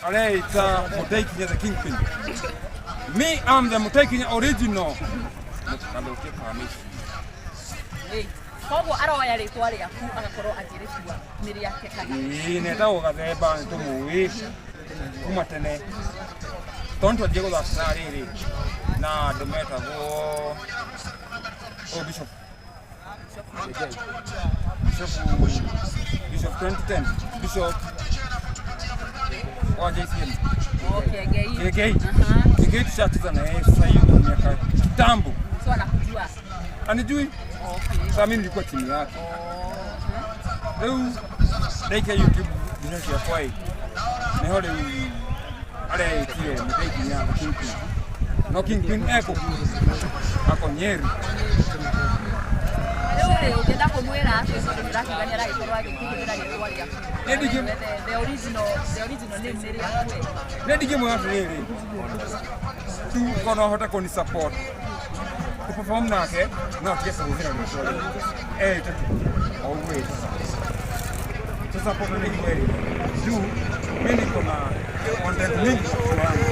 Areita Mũteikinya the kingpin. Me am the Mũteikinya original. Mũtikanthũkie permission. Ĩ, koguo aroya rĩtwa rĩaku agakorwo akĩrĩtua nĩ rĩake kana? Ĩĩ, netagwo Gathemba, nĩ tũmũĩ kuma tene tondũ twanjie gũthaka na rĩrĩ na andũ metagwo oh, Bishop Bishop Bishop 2010 Bishop wa JCM. Okay, Ngei. Kegei. Aha. Kegei tushacheza na yeye sasa hiyo miaka kitambo. So anakujua. Anijui. Sasa mimi nilikuwa chini yake. Rĩu ndaikia YouTube mbica ciakwa ĩ, nĩho rĩu areĩtire Mũteikinya Kingpin. No Kingpin eko ako Nyeri. Rĩu rĩ, ũngĩenda kũmwĩra atĩa tondũ nĩũrakiuga nĩaragĩkorwo agĩkũhũthĩra rĩtwa rĩaku? Nĩ ndingĩ- The original name nĩ rĩaku we. Nĩ ndingĩmwĩra atĩrĩrĩ tu korwo no ahote kũni support kũperform nake, no atige kũhũthĩra rĩtwa rĩu eĩte tu o ũguo ĩtaga. Sasa hapo ndio kweli juu mimi niko na content mingi kwa kichwa yangu.